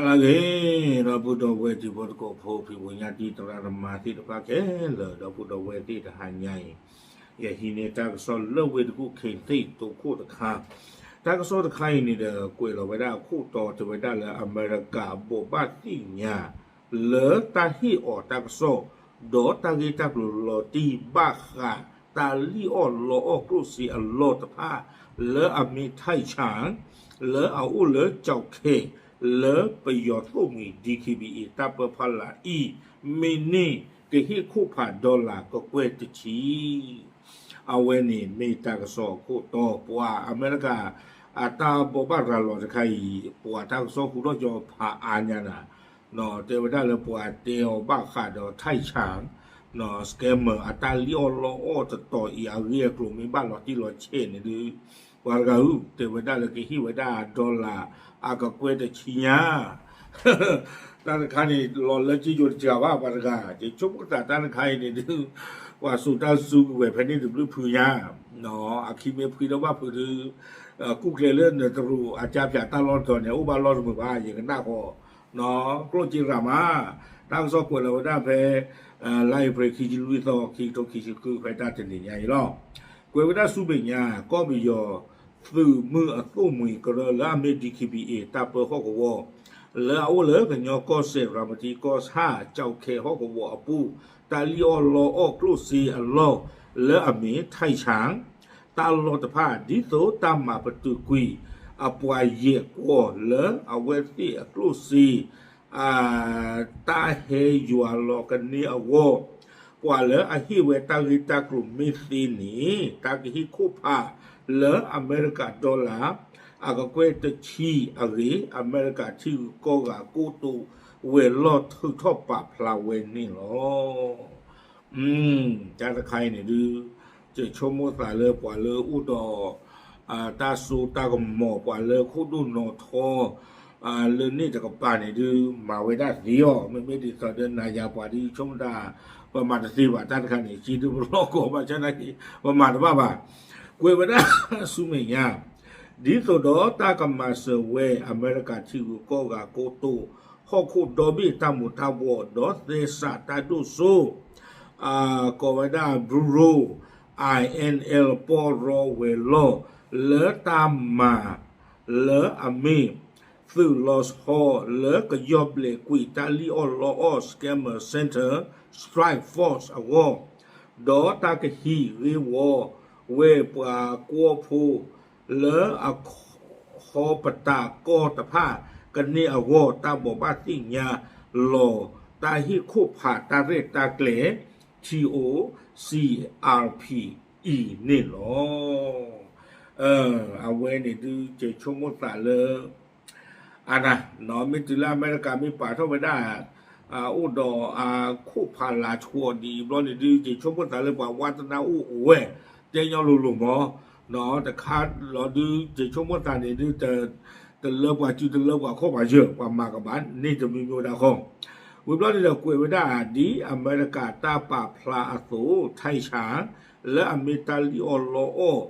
ဟါလၢအဂ့ၤ ဒီပုၢ်ဒီဝဲၢ်တံၤဖိသကိးဖိ ဖံးဖိညၣ်တံၢ်သရၣ်သမါသ့ၣ်တဖၣ်ခဲလၢာ် ဒီပုၢ်ဒီဝဲၢ်သ့ၣ်တဟါညါအံၤ, ယဟံးန့ၢ်တၢ်ကစီၣ်လၢဝ့ၢ်တကူၣ်ခ့သ့ၣ်တိခိၣ်တခါ, တၢ်ကစီၣ်တခါအံၤန့ၣ်ဒီး ကွဲးလီၤဝဲဒၣ်အခိၣ်တီတဲဝဲဒၣ်လၢအမဲရကၤဘိးဘၣ်သ့ၣ်ညါ လၢတၢ်ဟ့ၣ်အီၤတၢ်ကစီၣ် ဒီးတၢ်ဂ့ၢ်တၢ်ကျိၤလီၤတံၢ်ဘၣ်ဃး တၢ်လံၣ်အီၣ်လီအီၣ်ကျိၣ်စ့အလီၢ်တဖၣ် လၢအမ့ၢ် Taicang လၢအအိၣ်လၢကၠီၣ်ခဲ လၢပယီၤသိၣ်မှံၤ D K B A တၢ်ပၢဖီလာ်အံၤ မ့ၢ်န့ၢ်ကဟ့ၣ်ခိၣ်ဖး dollar ကကွဲၢ်တဆံ အဝဲန့ၣ်မ့ၢ်တၢ်ကစီၣ်အခိၣ်တီ ပှၤအမဲရကၤ အတၢ်ဘိးဘၣ်ရၤလီၤတခါအံၤ ပှၤတၢ်ကစီၣ်ဟူထီၣ်ကၠီဖးအါညါနၤ, တဲဝဲဒၣ်လၢပှၤတဲအီၤဘၣ်ဃးဒီး Taicang scammer အတၢ်လံၣ်အီၣ်လီအီၣ်တတီၤအံၤ အဂ့ၢ်အကျိၤမ့ၢ်ဘၣ်လီၤတံၢ်လီၤဆဲးန့ၣ်ဒုး ပှၤတဂၤဧၢ တဲဝဲဒၣ်လၢကဟ့ၣ်ဝဲဒၣ် dollar အကကွဲၢ်တဆံညါ တၢ်တခါန့ၣ် လီၤလၢက့ယိၤတစှၤဘၣ်ပှၤတဂၤ ယဆိကမိၣ်သးတၢ်တခါအံၤန့ၣ်ဒုး ပှၤစိာ်တၢ်စုကဝဲၤဖဲန့ၣ်တဘျုးဖုညါ, အခံမ့ၢ်ဖှံထီၣ်ဘၣ်ဖုဒုး ကူၣ်ကျဲၤလၢနတရူးအကၠါဖၠးတၢ်လီၢ်တတီၤန့ၣ် အိၣ်ဘၣ်လီၢ်တမုာ်ဘၣ် ယကနၣ်ဃီ, ကျိၣ်စ့ရၤမး, တၢ်ကစီၣ်ကွဲးလီၤဝဲဒၣ်ဖဲ လါအ့ဖြ့ၣ်ခံဆံလွံၢ်သီ ခံကထိခံဆံဃု ဖဲတၢ်တနံၤညါအံၤလီၤ. ကွဲးဝဲဒၣ်ဆူမဲာ်ညါ ကီၢ်ပယီၤ သုးမုၢ်အသိၣ်မှံၤကရၢလၢအမ့ၢ် D K B A တၢ်ပၢဟီၣ်ကဝီၤ လၢအအိၣ်လၢကညီကီၢ်စဲၣ် ရၤမတံကီၢ်ဆၣ် ကၠီၣ်ခဲဟီၣ်ကဝီၤအပူၤ တၢ်လံၣ်အီၣ်လီအီၣ်ကျိၣ်စ့အလီၢ် လၢအမ့ၢ် Taicang တၢ်လီၢ်တဖၣ် ဒ်သိးတၢ်မၤပတုာ်ကွံာ် အပှၤယဲၢ်ကဝီၤလၢအဝဲသ့ၣ်အကျိၣ်စ့ တၢ်ဟဲယွၤလီၤကန့ၢ်အဂီၢ်, ပှၤလၢအဟ့ၣ်ဝဲတၢ်ဂ့ၢ်တၢ်ကျိၤမ့ၢ်သ့န့ၣ် တၢ်ကဟ့ၣ်ခိၣ်ဖးလၢအမဲရကၤ dollar အကကွဲၢ်တဆံအဂ့ၢ် အမဲရကၤထံဂုၤကီၢ်ဂၤကိတိာ်ဝဲၤလီၢ်ထုးထီၣ်ပာ်ဖျါဝဲန့ၣ်လီၤ. တၢ်တခါအံၤန့ၣ်ဒုး ယဆိကမိၣ်သးလၢပှၤလၢအိၣ်ဒီး တၢ်စိတၢ်ကမီၤ ပှၤလၢခိၣ်ဒိၣ်နီၤထီ လၢန့ၣ်တကပၤန့ၣ်ဒုး မၤဝဲဒၣ်သ့အီၤ, မ့မ့ၢ်ဒ်သိးဒီးနၤယၤပှၤဒုး ယဆိကမိၣ်တၢ် ပမၤတသ့ဘၣ် တၢ်တခါန့ၣ် စ့ဒုးပလီၢ်ကီၢ်ဘၣ်ဆၣ်နာ်က့ ပမၤတဘၣ်ဘၣ်. ကွဲးဝဲဒၣ်ဆူမဲာ်ညါ ဒ်သိးဒီးတၢ်ကမၤစၢၤဝဲ အမဲရကၤထံဂုၤကီၢ်ဂၤကိတိာ် ဟီၣ်ခိၣ်ဒီဘ့ၣ်တၢ်မူၤတၢ်ဘှီး ဒီးသဲစးတၢ်ဒိၣ်စိ ကိးဝဲဒၣ် Bureau I N L ပီၢ်ရီဝဲၤလီၢ် လၢတၢ်မၤ လၢအမ့ၢ် သုးလီၤဆီ လၢကယီၢ်ဘျဲးကွံာ်တၢ်လံၣ်အီၣ်လီအီၣ် Scammer Center Strike Force အဂီၢ်, ဒီးတၢ်ကဟံးဂ့ၢ်ဝီဝဲပှၤကွီၢ်ဖိ လၢအခီပတာ်ကီၢ်တဖၣ် ကန့ၢ်အဂီၢ် တၢ်ဘိးဘၣ်သ့ၣ်ညါလီၤ တၢ်ဟ့ၣ်ခိၣ်ဖးတၢ်ရဲၣ်တၢ်ကျဲၤ T O C R P အံၤန့ၣ်လီၤ. အဝဲန့ၣ်ဒုး ယဆိကမိၣ်သးလၢ အနၤ မ့ၢ်တုၤလၢအမဲရကၤမ့ၢ်ပာ်ထီၣ်ဝဲဒၣ် အိၣ်ဒီးအခိၣ်ဖးလၤဆှီဒ်အံၤဘျီန့ၣ်ဒုး ယဆိကမိၣ်သးလၢပှၤဝါသနၢ်အိၣ်ဝဲ တဲညီလိၤလိၤမီၤ တခါလီၤဒုး ယဆိကမိၣ်သးန့ၣ်ဒုး တလၢပှၤစုတလၢပှၤခီၣ်ပှၤယၢၤ ပှၤမၤကဘၣ်န့ၢ်တမံၤမံၤဒၣ်ဃီ ဝံၤဘျီန့ၣ်ဒီးကွဲးဝဲဒၣ် ဒ်အမဲရကၤတၢ်ပာ်ဖျါအသိး Taicang လၢအမ့ၢ်တၢ်လံၣ်အီၣ်လီအီၣ်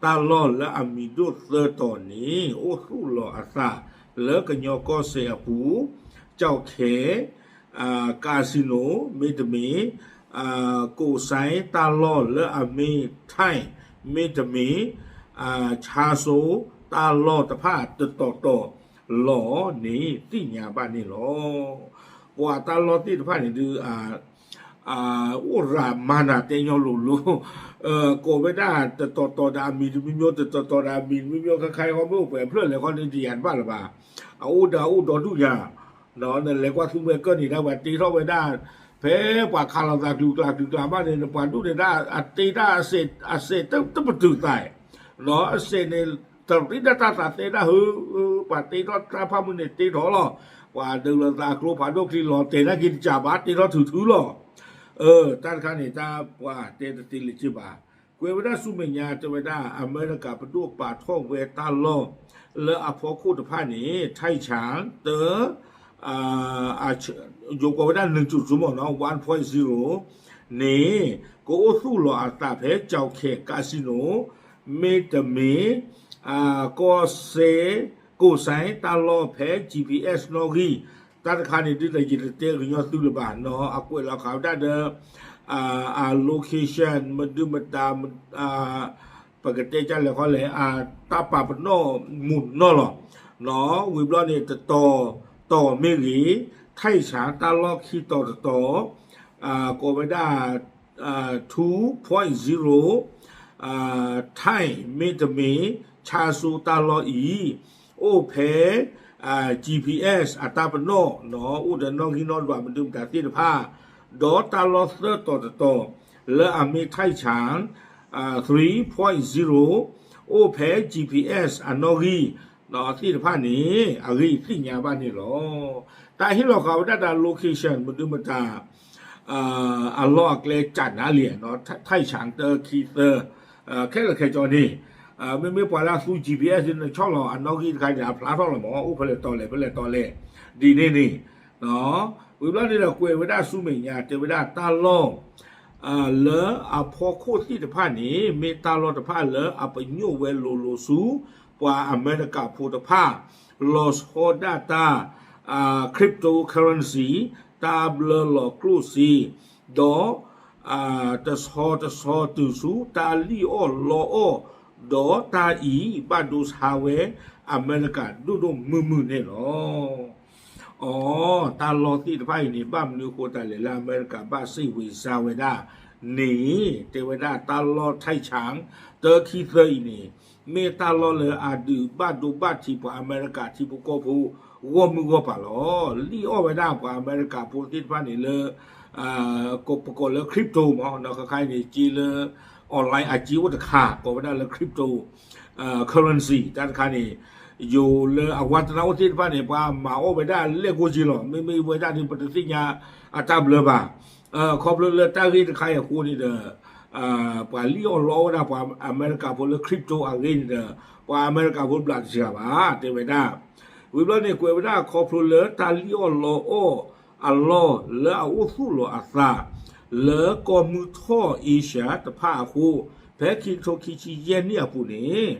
တၢ်လီၢ်လၢအမံၤဒိၣ်သၢတီၤန့ၣ် အိၣ်သူၣ်လီၤအသးလၢကညီကီၢ်စဲၣ်အပူၤ ကၠီၣ်ခဲ casino မ့တမ့ၢ် ကိးစဲတၢ်လီၢ်လၢအမ့ၢ် Thai မ့တမ့ၢ် Chaso တၢ်လီၢ်တဖၣ်တတီၤတီၤလီၤန့ၣ် သ့ၣ်ညါဘၣ်န့ၣ်လီၤ. ပှၤတၢ်လီၢ်သ့ၣ်တဖၣ်န့ၣ်ဒုး အိၣ်ရၤမၤနၤတဲညီလိၤလိၤ ကိးဝဲဒၣ်တတီၤတီၤဒီးအမံၤတမံၤမံၤ တတီၤတီၤဒီးအမံၤတမံၤမံၤ ခဲခါအံၤဃီမ့ၢ်အိၣ်ပှဲၤအဖျၢၣ်လဲၣ်ဃီန့ၣ် တယၤတဘၣ်လၢၤဘၣ်. အအိၣ်ဒီးအိၣ်ဒီဒူၣ်ညါ နလဲၤကွၢ်သူဝဲကၢၢ်န့ၣ်ဒၣ်ပှၤတ့ထီၣ်ဝဲဒၣ် ဖဲပှၤခးလိာ်သးကျူၤကျါကျူၤကျါဘၣ်န့ၣ် ပှၤဒူၣ်န့ၣ်ဒၣ်အတ့တၢ်အစဲး အစဲးတပတုာ်သး အစဲးန့ၣ် တရ့ဒၣ်တၢ်သးသဲဒၣ်ဧၢ ပှၤတ့ထီၣ်တၢ်ဖၣ်မုၢ်န့ၣ်တ့ထီၣ်လီၤ. ပှၤဒုးလိာ်သးကျိဖးဒိၣ်ချံလီၤတဲာ်နာ်က့တစၢ်ဘၣ် တ့ထီၣ်ထုးထုးလီၤ. တၢ်တခါန့ၣ် တၢ်ပှၤတဲတသ့လၢၤဘၣ်. ကွဲးဝဲဒၣ်ဆူမဲာ်ညါတဲဝဲဒၣ် အမဲရကၤပဒိၣ်ပာ်ထီၣ်ဝဲတၢ်လီၢ် လၢအဖီခိၣ်တဖၣ်န့ၣ် Taicang တၢ ယိၤကိးဝဲဒၣ် နုၢ်စူၣ်စူမီၢ်နီၤ one point zero န့ၣ် ကအိၣ်သူၣ်လီၤအသးဖဲ ကၠီၣ်ခဲ casino မ့တမ့ၢ် ကီၢ်စဲ ကိးစဲတၢ်လီၢ်ဖဲ G P S နီၣ်ဂံၢ်, တၢ်တခါန့ၣ်ဒုးဒီး ယတတဲကညီသုလၢၤဘၣ်နီၤ, အကွဲးလီၤဃာ်ဝဲဒၣ်ဒီး အ location မဒုမတၤ ပကတဲကလဲၣ်ခီလဲၣ် အတၢ်ပာ်ပနီၣ်မုာ်နီၢ်လီၤ. နီၤ ဝံၤဘျီန့ၣ် တတီၤတီၤမ့ၢ်ဂ့ၤ, ထၢၣ်ဆၣ်တၢ်လီၢ်ခံတီၤတတီၤ ကိးဝဲဒၣ် two point zero ထၢၣ်မ့တမ့ၢ် ဆါစိတၢ်လီၢ်အံၤ အိၣ်ဖဲ G P S အတၢ်ပနီၣ်နီၤ, အိၣ်ဒီးနီၣ်ဂံၢ်နီၣ်ဒွးမဒုမတၤသ့ၣ်တဖၣ်, ဒီးတၢ်လီၢ်သၢတီၤတတီၤ လၢအမ့ၢ်ထၢၣ်ဆၣ် three point zero အိၣ်ဖဲ G P S အနီၣ်ဂံၢ်သ့ၣ်တဖၣ်န့ၣ် အဂ့ၢ်သ့ၣ်ညါဘၣ်န့ၣ်လီၤ. တၢ်ဟ့ၣ်လီၤဃာ်ဝဲဒၣ်ဒီး location မဒုမတၤ အလီၢ်အကျဲကနးလံနီၤ, ထၢၣ်ဆၣ်တၢခံသၢ ခဲလၢာ်ခဲဆ့န့ၣ် မ့မ့ၢ်ပှၤလၢအသူ G P S နဆီၣ်လီၤအနီၣ်ဂံၢ်တခါန့ၣ် အဖျါထီၣ်လီၤမး, အိၣ်ဖဲလဲၣ်တီၤလဲၣ် ဖဲလဲၣ်တီၤလဲၣ် ဒ်န့ၣ်န့ၣ် ဝံၤဘျီန့ၣ်ဒီးကွဲးဝဲဒၣ်ဆူမဲာ်ညါ တဲဝဲဒၣ်တၢ်လီၢ် လၢအဖီခိၣ်သ့ၣ်တဖၣ်န့ၣ် မ့ၢ်တၢ်လီၢ်တဖၣ်လၢအပညိၣ်ဝဲလိၤလိၤဆူ ပှၤအမဲရကၤဖိတဖၣ် လီၤဆီဒၣ်တၢ် cryptocurrency တၢ်ဘျၢလီၤကျိၣ်စ့ ဒီး တဆီတဆီတုၤဆူတၢ်လံၣ်အီၣ်လီအီၣ်, ဒီးတၢ်အံၤဘၣ်ဒိဆါဝဲ အမဲရကၤဒိၣ်ဒိၣ်မုၢ်မုၢ်န့ၣ်လီၤ. အီ တၢ်လီၢ်သ့ၣ်တဖၣ်အံၤန့ၣ် ဘၣ်မနုၤအဃိသတးလဲၣ်လၢအမဲရကၤဘၣ်စ့ၣ်ဝံၤစါဝဲဒၣ်န့ၣ် တဲဝဲဒၣ်တၢ်လီၢ်ထၢၣ်ဆၣ် တၢခံသၢအံၤန့ၣ် မ့ၢ်တၢ်လီၢ်လၢအဒုးဘၣ်ဒိဘၣ်ထံးပှၤအမဲရကၤထံဖိကီၢ်ဖိ ဂီၢ်မုၢ်ဂီၢ်ပၤလီၤ. လံၣ်အီၣ်ဝဲဒၣ်ပှၤအမဲရကၤဖိသ့ၣ်တဖၣ်န့ၣ်လၢ ပကိးလၢ crypto မး ခါခါအံၤန့ၣ် စ့လၢ online အစ့အိၣ်တခါ ကိးဝဲဒၣ်လၢ crypto currency တၢ်တခါန့ၣ် ယိၤလၢအဝါတနၢ်အိၣ်သ့ၣ်တဖၣ်န့ၣ် ပှၤမၤအီၣ်ဝဲဒၣ်လဲၣ်ကိၢ်က့လီၤ. မ့မ့ၢ်ဝဲဒၣ်န့ၣ် ပတသ့ၣ်ညါအတၢ်ဘျၢဘၣ်. ခီဖျိလၢတၢ်ဂ့ၢ်တခါအံၤအဃိန့ၣ်ဒီး ပှၤလံၣ်အီၣ်လီအီၣ်ဝဲဒၣ်ပှၤအမဲရကၤဖိလၢ crypto အဂ့ၢ်န့ၣ်ဒီး ပှၤအမဲရကၤဖိဘျးတစှၤဘၣ် တဲဝဲဒၣ်. ဝံၤဘျီန့ၣ် ကွဲးဝဲဒၣ်ခီဖျိလၢတၢ်လံၣ်အီၣ်လီအီၣ်အလီၢ်လၢအအိၣ်သူၣ်လီၤအသး လၢကီၢ်မုၢ်ထီၣ်အ့ရှၢၣ်တဖၣ်အဃိ ဖဲခံကထိခံဆံယဲၢ်နံၣ်အပူၤန့ၣ်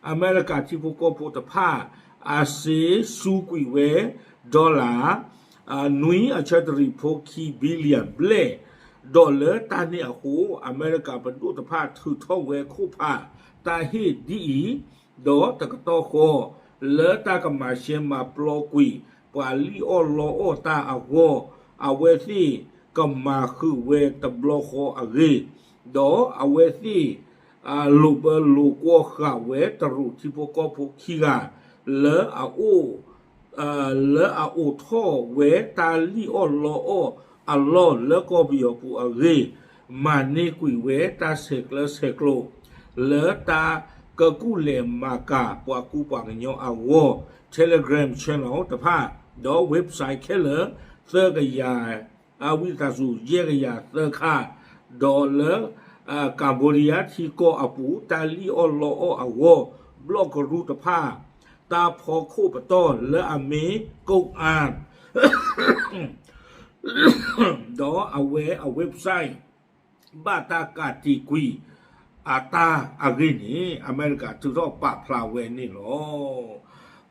အမဲရကၤထံဖိကီၢ်ဖိတဖၣ် အစ့စူးကွံာ်ဝဲ dollar နွံအဆၢတရံးဖိခံ billion ဘျဲၣ်, ဒီးလၢတၢ်န့ၣ်အဃိ အမဲရကၤပဒိၣ်တဖၣ်ထုးထီၣ်ဝဲခိၣ်ဖးတၢ်ဟ့ၣ်ဒ်အံၤ, ဒီးတကတီၢ်ဃီ လၢတၢ်ကမၤရှဲမၤပျီကွံာ် ပှၤလံၣ်အီၣ်လီအီၣ်တၢ်အဂီၢ်, အဝဲသ့ၣ်ကမၤဃုာ်ဝဲတဘျီဃီအဂ့ၢ်, ဒီးအဝဲသ့ၣ် လိာ်ဘၢလိာ်ကွီၢ်ဃာ်ဝဲတရူးထံဖိကီၢ်ဖိခံဂၤ လၢအအိၣ် လၢအအိးထီၣ်ဝဲတၢ်လံၣ်အီၣ်လီအီၣ်အလီၢ်လၢကီၢ်ပယီၤပူၤအဂ့ၢ်, မၤန့ၢ်ကွံာ်ဝဲတၢ်ဆဲးကျၢဆဲးကျိး လၢတၢ်ကကူၣ်လဲၤမၤကၤပှၤကူပှၤကညီအဂီၢ်, Telegram channel တဖၣ်, ဒီး website ခဲလၢာ် သၢကယၤ အဝံသးစူၤ ယဲၢ်ကယၤသၢခါ, ဒီးလၢ Cambodia ထံကီၢ်အပူၤ တၢ်လံၣ်အီၣ်လီအီၣ်အဂီၢ် ဘျီၣ်ကရူၢ်တဖၣ် တၢ်ဖီခိၣ်ပတီၢ်လၢအမ့ၢ် Coke Island ဒီးအဝဲအ website ဘၣ်တၢ်ကးတံာ်ကွံာ်အတၢ်အဂ့ၢ်န့ၣ် အမဲရကၤထုးထီၣ်ပာ်ဖျါဝဲန့ၣ်လီၤ.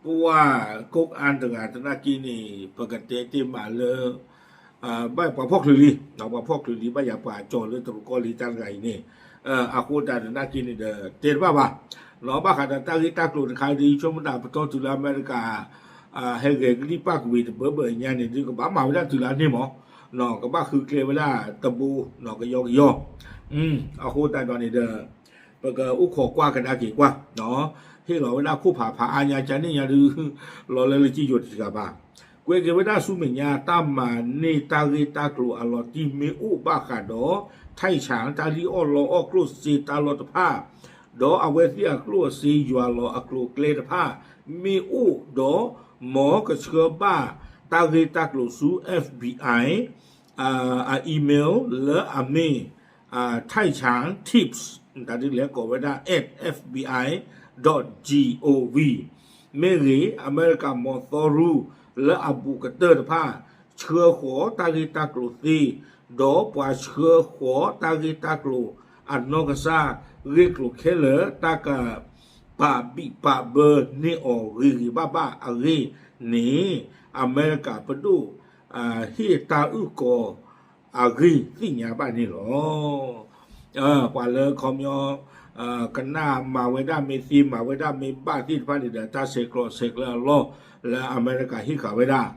ပှၤ Coke Island တဂၤသနာ်က့န့ၣ် ပကတဲတ့ၢ်မးလၢ ဘၣ်ပှၤဖီၣ်ချုးလံ, ပှၤဖီၣ်ချုးလံ ဘၣ်ယၤပှၤကၠီၤလၢတရူးကီၢ်လံတၢ်တဂၤအံၤန့ၣ်, အဃိသတးသနာ်က့န့ၣ်ဒီး တဲတဘၣ်ဘၣ်, ဘၣ်ဃးဒီးတၢ်ဂ့ၢ်တၢ်ကျိၤတခါဒီး ယဆိကမိၣ်တၢ်ပတီၢ်တုၤလၢအမဲရကၤ ဟဲဂဲၤကလံၣ်ပၣ်ကွံာ်တဘၢဘၢအညါန့ၣ်ဒီး ကဘၣ်မၤဝဲဒၣ်တုၤလၢအန့ၣ်မး, ကဘၣ်ဃုကျဲဝဲဒၣ်တဘိ ကယီကယီ, အဃိသတးဒီးန့ၣ်ဒီး ပကအိၣ်ခိးကွၢ်ကဒါက့ၤကွၢ်, ဟ့ၣ်လီၤဝဲဒၣ်ခိၣ်ဖးဖးအါညါကန့ၣ်ညါဒုး လီၤလၢလၢကံယိာ်တစှၤဘၣ်. ကွဲးက့ၤဝဲဒၣ်ဆူမဲာ်ညါ တၢ်မၤန့ၢ်တၢ်ဂ့ၢ်တၢ်ကျိၤအလီၤတံၢ်မ့ၢ်အိၣ်ဘၣ်ဃးဒီး ထၢၣ်ဆၣ် တၢ်လံၣ်အီၣ်လီအီၣ်ကျိၣ်စ့တၢ်လီၢ်တဖၣ်, ဒီးအဝဲသ့ၣ်အကျိၣ်အစ့ယွၤလီၤအကျိၤအကျဲတဖၣ် မ့ၢ်အိၣ်ဒီး မ်ကဆှၢဘၣ်တၢ်ဂ့ၢ်တၢ်ကျိၤဆူ F B I အ email လၢအမ့ၢ် Thai Chan Tips တၢ်ဒ်လဲၣ်ကိးဝဲဒၣ် at F B I dot G O V မ့ၢ်ဂ့ၤ အမဲရကၤမီၤသီရူ လၢအဘူးကတၢၢ်တဖၣ် ဆှၢဃီၤတၢ်ဂ့ၢ်တၢ်ကျိၤသ့, ဒီးပှၤဆှၢဃီၤတၢ်ဂ့ၢ်တၢ်ကျိၤအနီၢ်ကစၢ် ဂ့ၢ်ကျိၤခဲလၢာ် တၢ်က ပာ်ဘံၣ်ပာ်ဘၢန့ၢ်အီၤဂ့ၤဂ့ၤဘၣ်ဘၣ်အဂ့ၢ်န့ၣ် အမဲရကၤပဒိၣ် ဟ့ၣ်တၢ်အုၣ်ကီၤအဂ့ၢ်သ့ၣ်ညါဘၣ်န့ၣ်လီၤ. ပှၤလၢခီပညီ ကနၣ်မၤဝဲဒၣ်မ့ၢ်သ့မၤဝဲဒၣ်မ့ၢ်ဘၣ်သ့ၣ်တဖၣ်န့ၣ်ဒီး တၢ်ဆဲးကျိးဆဲးကျၢအလီၢ် လၢအမဲရကၤဟ့ၣ်ဃာ်ဝဲဒၣ်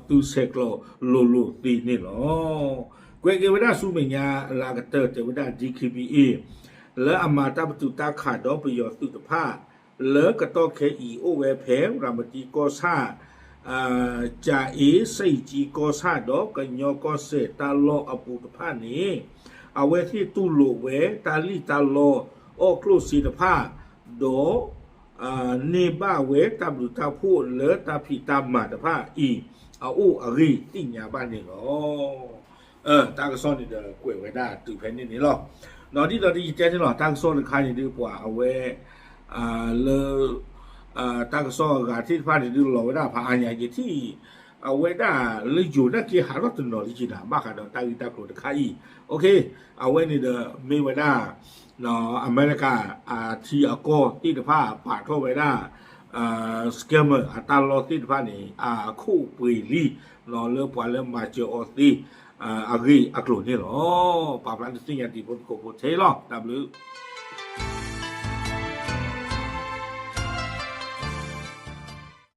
သုဆဲးကျိးလိၤလိၤသ့န့ၣ်လီၤ. ကွဲးက့ၤဝဲဒၣ်ဆူမဲာ်ညါလၢအကတၢၢ်တဲဝဲဒၣ် D K B A လၢအမၤတၢ်ပတုာ်တၢ်ခးဒီးပယီၤသုးတဖၣ် လၢကတီၢ်ခဲအံၤအိၣ်ဝဲဖဲ ရၤမတံကီၢ်ဆၣ် ကၠၤအ့စံၣ်ကၠံကီၢ်ဆၣ် ဒီးကညီကီၢ်စဲၣ်တၢ်လီၢ်အပူၤတဖၣ်န့ၣ် အဝဲသ့ၣ်တူၢ်လိာ်ဝဲတၢ်လံၣ်တၢ်လီအီၣ်ကျိၣ်စ့တဖၣ် ဒီး န့ၢ်ဘၣ်ဝဲတၢ်ဘျုးတၢ်ဖှိၣ်လၢတၢ်ဖံးတၢ်မၤတဖၣ်အံၤ အအိၣ်အဂ့ၢ်သ့ၣ်ညါဘၣ်န့ၣ်လီၤ. တၢ်ကစီၣ်န့ၣ်ဒီးကွဲးဝဲဒၣ်တုၤဖဲန့ၣ်န့ၣ်လီၤ. ဒ်သိးဒ်ယတဲန့ၣ်လီၤ တၢ်ကစီၣ်တခါန့ၣ်ဒုးပှၤအဝဲ လၢ တၢ်ကစီၣ်အဂၤသ့ၣ်တဖၣ်န့ၣ်ဒုးလီၤဝဲဒၣ်ဖးအါညါက့ၤထံၣ် အဝဲဒၣ်လၢယိၤနာ်က့ဟးထီၣ်တနီၤလၢက့ၤနၤ ဘၣ်ဃးဒီးတၢ်ဂ့ၢ်တၢ်ကျိၤတခါအံၤ အဝဲန့ၣ်ဒီးမ့ၢ်ဝဲဒၣ် အမဲရကၤအထံအကီၢ်သ့ၣ်တဖၣ်ပာ်ထီၣ်ဝဲဒၣ် scammer အတၢ်လီၢ်သ့ၣ်တဖၣ်န့ၣ် အခိၣ်ပှ့ၤလံ လၢပှၤလၢမၤစၢၤအီၤသ့ အဂ့ၢ်အကျိၤန့ၣ်လီၤ. ပာ်ဖျါဒုးသ့ၣ်ညါတံၤဖိသကိးဖိထဲလီၤ တၢ်ဘျုး